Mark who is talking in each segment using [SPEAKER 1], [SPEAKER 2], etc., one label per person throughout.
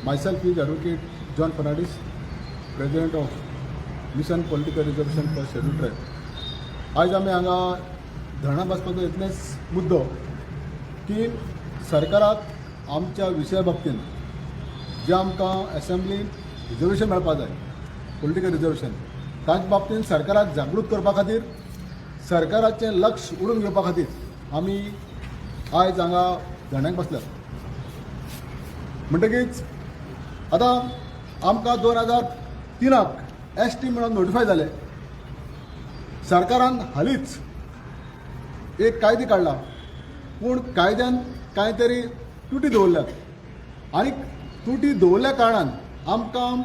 [SPEAKER 1] Myself is Advocate John Fernandes, President of Mission Political Reservation for Scheduled Tribe. आयज आमी हांगा धरणां बसपाचो इतलेच मुद्दो की सरकाराक आमच्या विशया बाबतीन जे आमकां एसेंब्लीन रिजर्वेशन मेळपा जाय, पॉलिटिकल रिजर्वेशन, ताचे बाबतीन सरकाराक जागृत करपा खातीर, सरकाराचें लक्ष ओडून घेवपा खातीर आमी आयज हांगा धरण्याक बसल्यात. म्हणटकीच आतां आमकां 2003क एसटी म्हणून नोटिफाय जाले. सरकारान हालींच एक कायदे काडला, पूण कायद्यान कांय तरी तुटी दवरल्यात आनी तुटी दवरल्या कारणान आमकां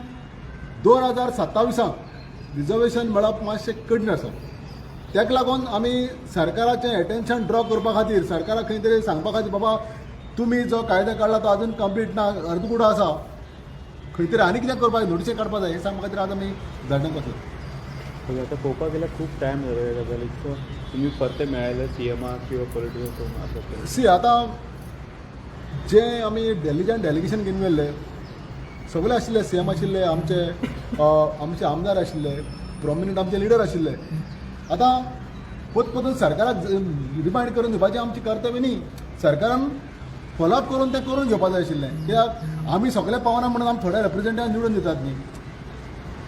[SPEAKER 1] 2027 रिजर्वेशन मेळप मातशें कठीण आसा. ताका लागून आमी सरकाराचें एटेन्शन ड्रॉ करपा खातीर, सरकाराक खंय तरी सांगपा खातीर, बाबा तुमी जो कायदो काडला तो अजून कंप्लीट ना, अर्दकुटो आसा, खंय तरी आनी कितें करपाक जाय, नोटिसी काडपा जाय, हें सांगपा खातीर आज आमी धरण्याक बसले.
[SPEAKER 2] ओके, आतां पळोवपाक गेल्यार खूब टायम जालो ह्या गजालीक. सो तुमी परते मेळ्ळे सीएमाक किंवा पॉलिटिकल कोण आसा ते?
[SPEAKER 1] सी, आतां जे आमी दिल्लीच्यान डेलिगेशन घेवन गेल्ले, सगळे आशिल्ले, सीएम आशिल्ले, आमचे आमचे आमदार आशिल्ले, प्रोमिनंट आमचे लिडर आशिल्ले. आतां परत परतून सरकाराक रिमायंड करून दिवपाचें आमचें कर्तव्य न्ही. सरकारान फॉलोअप करून तें करून घेवपा जाय आशिल्लें, कित्याक आमी सगळे पावना म्हणून आमी थोडे रिप्रेझेंटेटिव्ह निवडून दितात न्ही.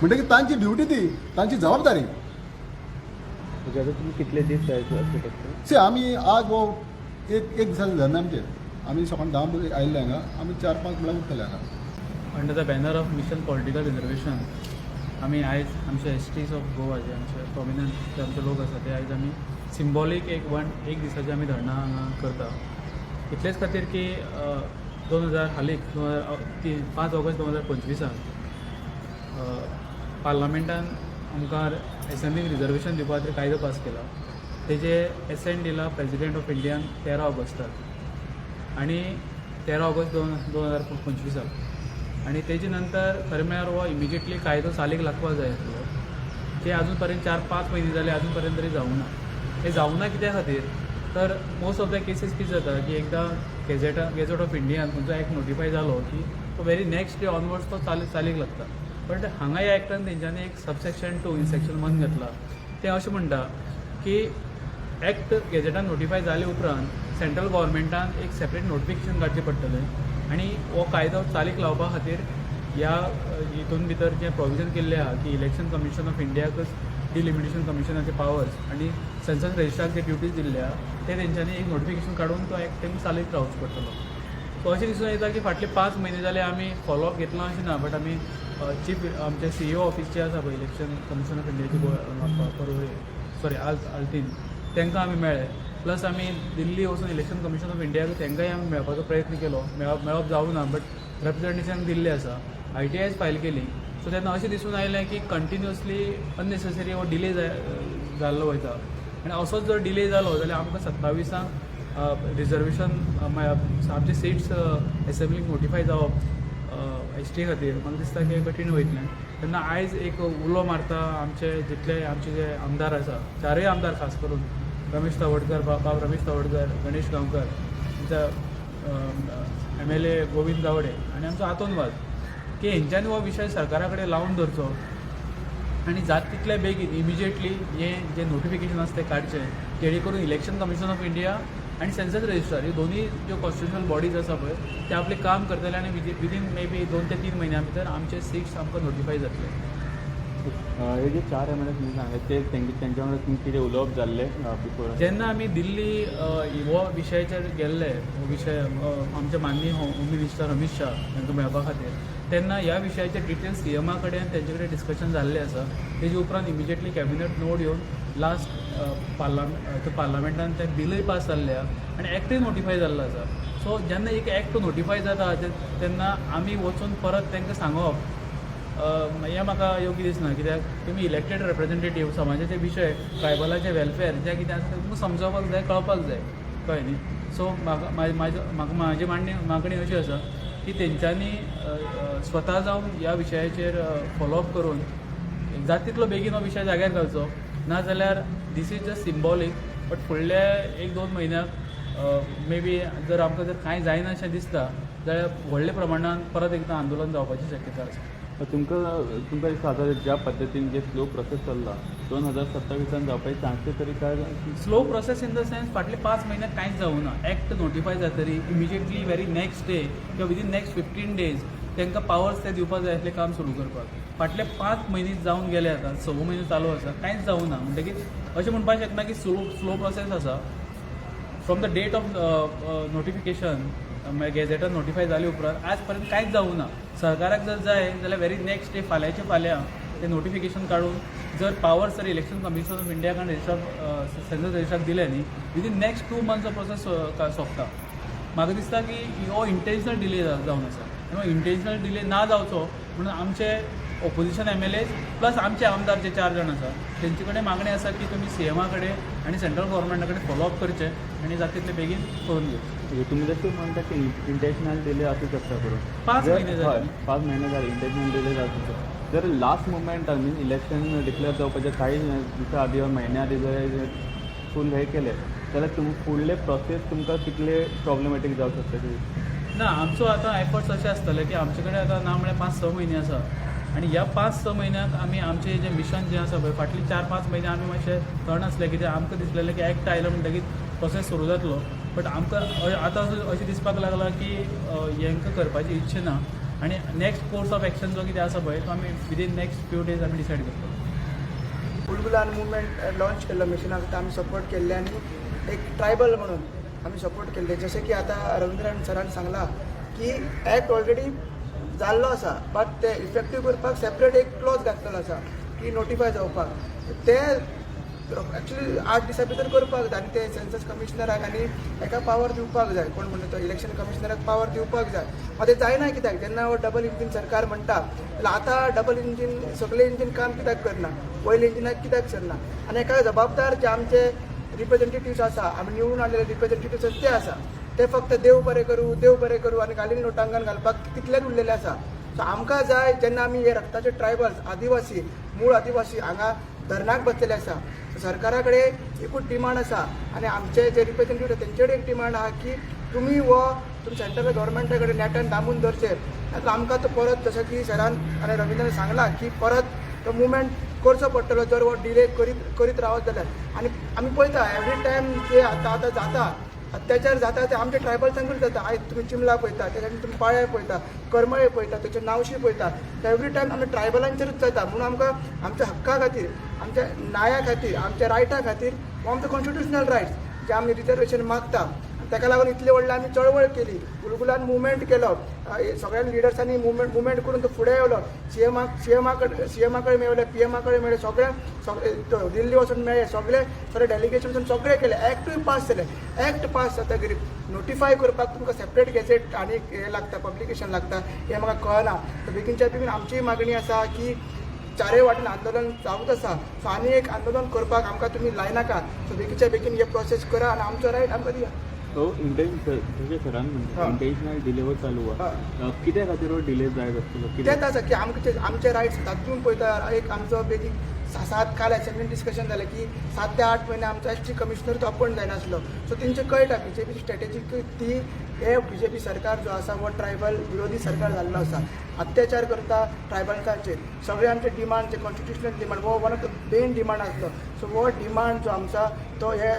[SPEAKER 1] म्हणटकीर तांची ड्युटी, ती तांची जबाबदारी.
[SPEAKER 2] ओके, आतां तुमी कितले दीस जाय अशें शकता?
[SPEAKER 1] सी, आमी आज हो एक एक दिसाचें धरणे आमचेर. आमी सकाळी 10 आयिल्ले हांगा, आमी 4-5 म्हळ्यार उरतले हांगा.
[SPEAKER 3] Under the banner of Mission Political Reservation आमी आयज आमचे एसटीज ऑफ गोवा, जे आमचे प्रोमिनंट जे आमचे लोक आसा, ते आयज आमी सिम्बॉलीक एक दिसाचें आमी धरणां हांगा करता. इतलेच खातीर की दोन हजार हालींच 2003, 5 ऑगस्ट 2025 पार्लमेंटान आमकां एसेंब्लीक रिजर्वेशन दिवपा खातीर कायदो पास केला. तेजे एसेंट दिला प्रेजिडेंट ऑफ इंडियान 13 ऑगस्टाक आनी 13 ऑगस्ट 2025 आनी तेजे नंतर खरें म्हळ्यार हो इमिजिएटली कायदो चालीक लागपाक जाय आसलो, जे अजून पर्यंत 4-5 म्हयने जाले, अजून पर्यंत तरी जावंक ना. हे जावंक ना कित्या खातीर? तर मोस्ट ऑफ the cases कितें जाता की एकदां गॅझेट ऑफ इंडियान खंयचो एक्ट नोटिफाय जालो की तो व्हेरी नेक्स्ट डे ऑनवर्ड्स तो चालीक लागता. बट हांगा ह्या एक्टान तेंच्यांनी एक सबसेक्शन 2 इन सेक्शन 1 घेतला. तें अशें म्हणटा की एक्ट गॅझेटान नोटिफाय जाले उपरांत सेंट्रल गव्हर्मेंटान एक सेपरेट नोटिफिकेशन काडचें पडटलें आनी हो कायदो चालीक लावपा खातीर ह्या हितून भितर जें प्रोविजन केल्लें आहा की इलेक्शन कमिशन ऑफ इंडियाकच डिलिमिटेशन कमिशनाचे पावर्स आनी सेन्सस रजिस्ट्राक जे ड्युटीज दिल्ले आहा, ते तेंच्यांनी एक नोटिफिकेशन काडून तो एक्ट तेंकां चालीक लावचो पडटलो. सो अशें दिसून येता की फाटले 5 म्हयने जाले आमी फॉलोअप घेतलां अशें ना, बट आमी चीफ आमचे सीईओ ऑफीस जे आसा पळय, इलेक्शन कमिशन ऑफ इंडियाची, पर्वरी, सॉरी, आल्तीन, तांकां आमी मेळ्ळे. प्लस आमी दिल्ली वचून इलेक्शन कमिशन ऑफ इंडियाक तांकांय आमी मेळपाचो प्रयत्न केलो. मेळप जावं ना, बट रेप्रेझेंटेशन दिल्लें आसा, आरटीआयज फायल केली. सो तेन्ना अशें दिसून आयलें की कंटिन्युअसली अननेसेसरी हो डिले जाल्लो वयता आनी असोच जर डिले जालो जाल्यार आमकां 27 रिजर्वेशन, आमचे सिट्स एसेंब्लीक नोटिफाय जावप एसटी खातीर म्हाका दिसता की कठीण वयतलें. तेन्ना आयज एक उलो मारता आमचे जितले आमचे जे आमदार आसा, चारूय आमदार, खास करून रमेश तवडकर, बाब रमेश तवडकर, गणेश गांवकर, आमच्या एमएलए गोविंद गावडे आनी आमचो आंतोन वाज, की हेंच्यांनी हो विशय सरकारा कडेन लावन धरचो आनी जात तितले बेगीन इमिजिएटली हें जें नोटिफिकेशन आसा तें काडचें, जेणे करून इलेक्शन कमिशन ऑफ इंडिया आनी सेन्सस रजिस्ट्रार ह्यो दोनूय ज्यो कॉन्स्टिट्युशनल बॉडीज आसा पळय, ते आपलें काम करतले आनी विदीन मे बी 2 ते 3 म्हयन्या भितर आमचे सिट्स आमकां नोटिफाय जातले.
[SPEAKER 2] हे जे चार एमएलए तुमी सांगले, ते तेंच्या वांगडा तुमी कितें उलोवप जाल्लें बिफोर?
[SPEAKER 3] जेन्ना आमी दिल्ली हो विशयाचेर गेल्ले, हो विशय आमचे माननीय होम मिनिस्टर अमीत शाह हांकां मेळपा खातीर, तेन्ना ह्या विशयाचे डिटेल्स सीएमा कडेन तेंचे कडेन डिस्कशन जाल्लें आसा. तेजे उपरांत इमिजिएटली कॅबिनेट नोट येवन लास्ट पार्लमेंटान तें बिलूय पास जाल्लें आहा आनी एक्टूय नोटिफाय जाल्लो आसा. सो जेन्ना एक एक्ट नोटिफाय जाता तेन्ना आमी वचून परत तांकां सांगप हें म्हाका योग्य दिसना, कित्याक तुमी इलेक्टेड रेप्रेझेंटेटीव, समाजाचे विशय, ट्रायबलाचे वेलफेअर जें कितें आसा तें तुमकां समजोवपाक जाय, कळपाक जाय, कळ्ळें न्ही? सो म्हाका म्हाका म्हाजी मागणी अशी आसा की तेंच्यांनी स्वता जावन ह्या विशयाचेर फॉलोअप करून जाता तितलो बेगीन हो विशय जाग्यार घालचो. नाजाल्यार this is just symbolic, but फुडल्या 1-2 म्हयन्याक मे बी जर आमकां जर कांय जायना अशें दिसता जाल्यार व्हडल्या प्रमाणान परत एकदां आंदोलन जावपाची शक्यता आसा.
[SPEAKER 2] तुमकां दिसता आतां ज्या पद्दतीन जे स्लो प्रोसेस चल्ला, 2027an जावपाचे चान्सीस तरी काय?
[SPEAKER 3] Slow process in the sense, फाटले 5 म्हयने कांयच जावना. एक्ट नोटिफाय जातरी इमिजिएटली व्हेरी नेक्स्ट डे किंवा विदीन नेक्स्ट 15 डेज तांकां पावर्स ते दिवपाक जाय आसले काम सुरू करपाक. फाटले 5 म्हयने जावन गेले, आतां सवो म्हयनो चालू आसा, कांयच जावना. म्हणटकीर अशें म्हणपाक शकना की स्लो स्लो प्रोसेस आसा. From the date of notification, म्हळ्यार गॅझेटान नोटिफाय जाले उपरांत आज पर्यंत कांयच जावना. सरकाराक जर जाय जाल्यार व्हेरी नेक्स्ट डे, फाल्यांचे फाल्यां ते नोटिफिकेशन काडून जर पावर्स जर इलेक्शन कमिशन ऑफ इंडियाक आनी रजिस्ट्रार, सेन्सस रजिस्ट्राक दिले न्ही, विदीन नेक्स्ट 2 मंथ्स हो प्रोसेस सोंपता. म्हाका दिसता की हो इंटेन्शनल डिले जावन आसा आनी हो इंटेन्शनल डिले ना जावचो म्हणून आमचे ओपोजिशन एमएलए प्लस आमचे आमदार जे चार जाण आसा, तेंचे कडेन मागणी आसा की तुमी सीएमा कडेन आनी सेंट्रल गव्हर्मेंटा कडेन फॉलोअप करचें आनी जाता तितले बेगीन करून घेवचें.
[SPEAKER 2] म्हणजे तुमी जशें म्हणटा की इंटेन्शनल डिले आसूं शकता करून.
[SPEAKER 3] पांच म्हयने जाले.
[SPEAKER 2] हय, 5 म्हयने जाले, इंटेन्शनल डिले आसूं शकता. जर लास्ट मुमेंटान, मीन इलेक्शन डिक्लेअर जावपाचे काही दिसा आदी वा म्हयन्या आदी जर फूल हे केले जाल्यार तुम फुडले प्रोसेस तुमकां कितले प्रॉब्लेमॅटीक जावंक शकता ती?
[SPEAKER 3] ना, आमचो आतां एफर्ट्स अशे आसतले की आमचे कडेन आतां ना म्हळ्यार 5-6 म्हयने आसा आनी ह्या 5-6 म्हयन्याक आमी आमचें जें मिशन जें आसा पळय, फाटले 4-5 म्हयने आमी मातशे थंड आसले, कित्याक आमकां दिसलेलें की एक्ट आयलो म्हणटकीर प्रोसेस सुरू जातलो. बट आमकां आतां अशें दिसपाक लागलां की हेंकां करपाची इच्छा ना आनी नेक्स्ट कोर्स ऑफ एक्शन जो कितें आसा पळय, तो आमी विदीन नेक्स्ट फ्यू डेज आमी डिसायड करतले.
[SPEAKER 4] उलगुलान मुवमेंट लॉन्च केल्लो मिशनाक आमी सपोर्ट केल्ले आनी एक ट्रायबल म्हणून आमी सपोर्ट केल्ले. जशें की आतां रविंद्रन सरान सांगलां की एक्ट ऑलरेडी जाल्लो आसा, बट ते इफेक्टीव करपाक सेपरेट एक क्लॉज घातलेलो आसा की नोटिफाय जावपाक ते एक्चुली 8 दिसां भितर करपाक जाय आनी ते सेन्सस कमिशनराक आनी एका पावर दिवपाक जाय. कोण म्हणटा तो, इलेक्शन कमिशनराक पावर दिवपाक जाय. मात ते जायना कित्याक? जेन्ना हो डबल इंजीन सरकार म्हणटा जाल्यार आतां डबल इंजीन सगळे इंजीन काम कित्याक करना, वयले इंजिनाक कित्याक सरना? आनी एका जबाबदार जे आमचे रिप्रेझेंटेटिव्स आसा, आमी निवडून आडलेले रिप्रेझेंटेटिव्स आसा ते आसा, ते फक्त देव बरें करूं, देव बरें करूं आनी घालीन लोटांगण घालपाक तितलेच उरलेले आसा. सो आमकां जाय, जेन्ना आमी हे रक्ताचे ट्रायबल्स, आदिवासी, मूळ आदिवासी हांगा धरणाक बसलेले आसा, सरकारा कडेन एकूच डिमांड आसा आनी आमचे जे रिप्रेझेंटेटिव्ह आसा तेंचे कडेन एक डिमांड आहा की तुमी हो तुमी सेंट्रल गव्हर्मेंटा कडेन नेटान दामून धरचें. आतां आमकां तो परत, जशें की सरान आनी रविंद्रान सांगलां की परत तो मुवमेंट करचो पडटलो जर हो डिले करीत करीत रावत जाल्यार. आनी आमी पळयता, एवरी टायम जे आतां आतां जाता, अत्याचार जाता, ते आमच्या ट्रायबल्सांकूच जाता. आयज तुमी चिमला पळयता, त्याच्या तुमी पाळ्यार पळयता, करमळे पळयता, तेचे नावशी पळयता, एवरी टायम आमच्या ट्रायबलांचेरूच जाता. म्हणून आमकां आमच्या हक्का खातीर, आमच्या न्याया खातीर, आमच्या रायटा खातीर, हो आमचो कॉन्स्टिट्युशनल रायट्स जे आमी रिजर्वेशन मागता, ताका लागून इतली व्हडली आमी चळवळ केली, उलगुलान मुवमेंट केलो, सगळ्या लिडर्सांनी मुवमेंट मुवमेंट करून तो फुडें येयलो. सीएमा कडेन मेळ्ळे, पीएमा कडेन मेळ्ळे, सगळे सगळे दिल्ली वचून मेळ्ळे, सगळे सगळे डेलिगेशन वचून सगळे केले, एक्टूय पास जाले. एक्ट पास जातकीर नोटिफाय करपाक तुमकां सेपरेट गॅझेट आनी हें लागता, पब्लिकेशन लागता, हें म्हाका कळना. तर बेगीनच्या बेगीन आमची मागणी आसा की चारय वाटेन आंदोलन जावत आसा, सो आनी एक आंदोलन करपाक आमकां तुमी लायनाका. सो बेगीनच्या बेगीन हे प्रोसेस करा आनी आमचो रायट आमकां दिया.
[SPEAKER 2] सो इंटेन्शन, जशें सरान म्हणटा, इंटेन्शनल डिले हो चालू आहा. कित्या खातीर हो डिले जायत आसतलो?
[SPEAKER 4] तेंच
[SPEAKER 2] कित्याक?
[SPEAKER 4] आसा की आमचे आमचे रायट्स तातूंत पळयता, एक आमचो बेगीन सात, काल एसेंब्लीन डिस्कशन जालें की 7 ते 8 म्हयने आमचो एसटी कमिशनर तो अपॉयंट जायनासलो. सो तेंचे कळटा बीजेपी स्ट्रेटेजी ती हे बीजेपी सरकार जो आसा हो ट्रायबल विरोधी सरकार जाल्लो आसा, अत्याचार करता ट्रायबल्सांचेर. सगळे आमचे डिमांड जे कॉन्स्टिट्युशनल डिमांड, हो one of the main demand आसलो. सो हो डिमांड जो आमचा तो हे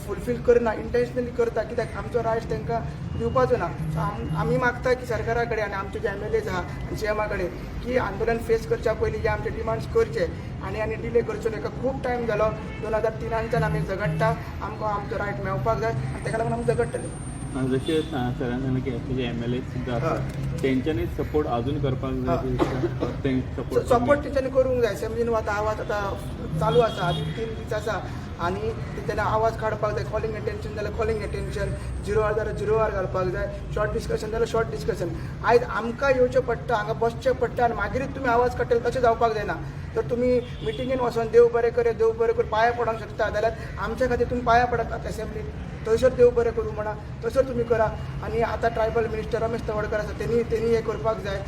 [SPEAKER 4] फुलफील करना, इंटेन्शनली करता, कित्याक आमचो रायट्स तांकां दिवपाचो ना. सो आमी मागता की सरकारा कडेन आनी आमचे जे एमएलएज आहा आनी सीएमा कडेन की आंदोलन फेस करच्या पयलीं जे आमचे डिमांड्स करचे आनी आनी डिले करचो न्हय. खूब टायम जालो, 2003चान आमी झगडटा. आमकां आमचो रायट मेळपाक जाय आनी ताका लागून आमी झगडटले.
[SPEAKER 2] जशें सरान सांगलें की जे एमएलए सुद्दां आसा, तेंच्यांनी सपोर्ट अजून करपाक जाय, सपोर्ट?
[SPEAKER 4] सपोर्ट तेंच्यांनी करूंक जाय. असेंब्लीन आतां आवाज आतां चालू आसा, आनी 3 दीस आसा आनी तेंच्यांनी आवाज काडपाक जाय. कॉलिंग एटेन्शन जाल्यार कॉलिंग एटेन्शन, झिरो our जाल्यार झिरो our घालपाक जाय, शॉर्ट डिस्कशन जाल्यार शॉर्ट डिस्कशन. आयज आमकां येवचें पडटा, हांगा बसचें पडटा आनी मागीरच तुमी आवाज काडटले तशें जावपाक जायना. तर तुमी मिटिंगेन वचोन देव बरें करे, देव बरें करूं, पांया पडोंक शकता जाल्यार आमच्या खातीर तुमी पांया पडात असेंब्लीन, थंयसर देव बरें करूं म्हणा, थंयसर तुमी करा. आनी आतां ट्रायबल मिनिस्टर रमेश तवडकर आसा, तेणी हें करपाक जाय.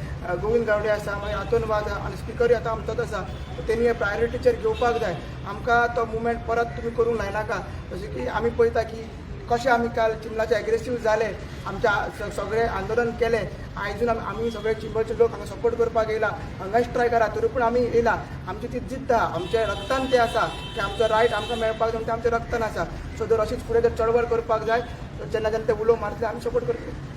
[SPEAKER 4] गोविंद गावडे आसा, मागीर आंतोन वाज आहा आनी स्पिकरूय आतां आमचोच आसा, तेणी हे प्रायोरिटीचेर घेवपाक जाय. आमकां तो मुवमेंट परत तुमी करूंक लायनाका. जशें की आमी पळयता की कशें आमी काल चिंबलाचे एग्रेसीव जाले, आमच्या सगळे आंदोलन केलें. आयजून आमी सगळे चिंबलचे लोक हांगा सपोर्ट करपाक येयला. हांगा स्ट्रायक आहा तरी पूण आमी येयला. आमची ती जिद्द आहा, आमच्या रक्तान तें आसा की आमचो रायट आमकां मेळपाक जाय, ते आमच्या रक्तान आसा. सो जर अशीच फुडें जर चळवळ करपाक जाय, जेन्ना जेन्ना ते उलो मारतले, आमी सपोर्ट करतले.